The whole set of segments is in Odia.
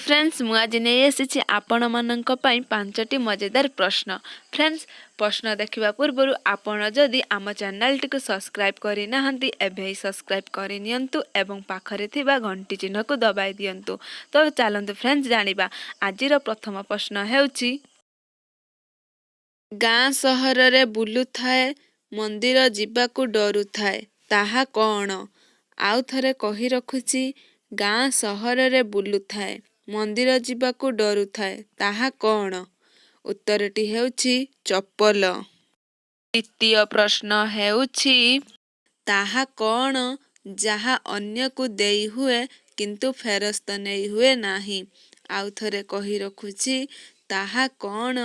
ଫ୍ରେଣ୍ଡସ୍, ମୁଁ ଆଜି ନେଇ ଆସିଛି ଆପଣମାନଙ୍କ ପାଇଁ ପାଞ୍ଚଟି ମଜାଦାର ପ୍ରଶ୍ନ। ଫ୍ରେଣ୍ଡସ୍, ପ୍ରଶ୍ନ ଦେଖିବା ପୂର୍ବରୁ ଆପଣ ଯଦି ଆମ ଚ୍ୟାନେଲଟିକୁ ସବସ୍କ୍ରାଇବ୍ କରିନାହାନ୍ତି, ଏବେ ହିଁ ସବସ୍କ୍ରାଇବ୍ କରିନିଅନ୍ତୁ ଏବଂ ପାଖରେ ଥିବା ଘଣ୍ଟି ଚିହ୍ନକୁ ଦବାଇ ଦିଅନ୍ତୁ। ତ ଚାଲନ୍ତୁ ଫ୍ରେଣ୍ଡସ୍, ଜାଣିବା। ଆଜିର ପ୍ରଥମ ପ୍ରଶ୍ନ ହେଉଛି, ଗାଁ ସହରରେ ବୁଲୁଥାଏ, ମନ୍ଦିର ଯିବାକୁ ଡରୁଥାଏ, ତାହା କ'ଣ? ଆଉ ଥରେ କହି ରଖୁଛି, ଗାଁ ସହରରେ ବୁଲୁଥାଏ, ମନ୍ଦିର ଯିବାକୁ ଡରୁଥାଏ, ତାହା କ'ଣ? ଉତ୍ତରଟି ହେଉଛି ଚପଲ। ଦ୍ୱିତୀୟ ପ୍ରଶ୍ନ ହେଉଛି, ତାହା କ'ଣ ଯାହା ଅନ୍ୟକୁ ଦେଇହୁଏ କିନ୍ତୁ ଫେରସ୍ତ ନେଇହୁଏ ନାହିଁ? ଆଉ ଥରେ କହି ରଖୁଛି, ତାହା କ'ଣ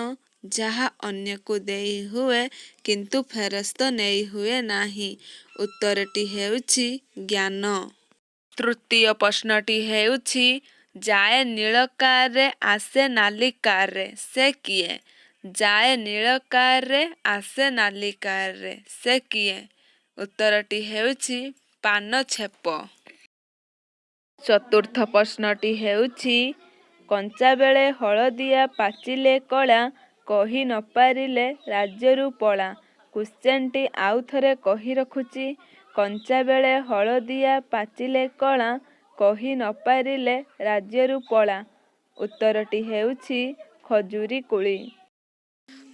ଯାହା ଅନ୍ୟକୁ ଦେଇହୁଏ କିନ୍ତୁ ଫେରସ୍ତ ନେଇହୁଏ ନାହିଁ? ଉତ୍ତରଟି ହେଉଛି ଜ୍ଞାନ। ତୃତୀୟ ପ୍ରଶ୍ନଟି ହେଉଛି, ଯାଏ ନୀଳ କାରରେ, ଆସେ ନାଲି କାରରେ, ସେ କିଏ? ଯାଏ ନୀଳ କାରରେ, ଆସେ ନାଲି କାରରେ, ସେ କିଏ? ଉତ୍ତରଟି ହେଉଛି ପାନ ଛେପ। ଚତୁର୍ଥ ପ୍ରଶ୍ନଟି ହେଉଛି, କଞ୍ଚା ବେଳେ ହଳଦିଆ, ପାଚିଲେ କଳା, କହି ନ ପାରିଲେ ରାଜ୍ୟରୁ ପଳା। କ୍ୱେଶ୍ଚନଟି ଆଉ ଥରେ କହି ରଖୁଛି, କଞ୍ଚା ବେଳେ ହଳଦିଆ, ପାଚିଲେ କଳା, କହି ନ ପାରିଲେ ରାଜ୍ୟରୁ ପଳା। ଉତ୍ତରଟି ହେଉଛି ଖଜୁରୀ କୋଳି।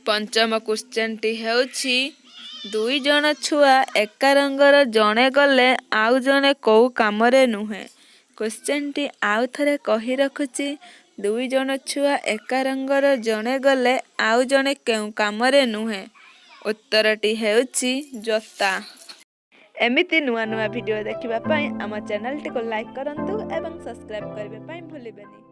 ପଞ୍ଚମ କ୍ୱେଶ୍ଚନଟି ହେଉଛି, ଦୁଇ ଜଣ ଛୁଆ ଏକା ରଙ୍ଗର, ଜଣେ ଗଲେ ଆଉ ଜଣେ କୋଉ କାମରେ ନୁହେଁ। କ୍ୱେଶ୍ଚନଟି ଆଉ ଥରେ କହି ରଖୁଛି, ଦୁଇ ଜଣ ଛୁଆ ଏକା ରଙ୍ଗର, ଜଣେ ଗଲେ ଆଉ ଜଣେ କେଉଁ କାମରେ ନୁହେଁ? ଉତ୍ତରଟି ହେଉଛି ଜୋତା। ଏମିତି ନୂଆ ନୂଆ ଭିଡ଼ିଓ ଦେଖିବା ପାଇଁ ଆମ ଚ୍ୟାନେଲଟିକୁ ଲାଇକ୍ କରନ୍ତୁ ଏବଂ ସବସ୍କ୍ରାଇବ୍ କରିବା ପାଇଁ ଭୁଲିବେନି।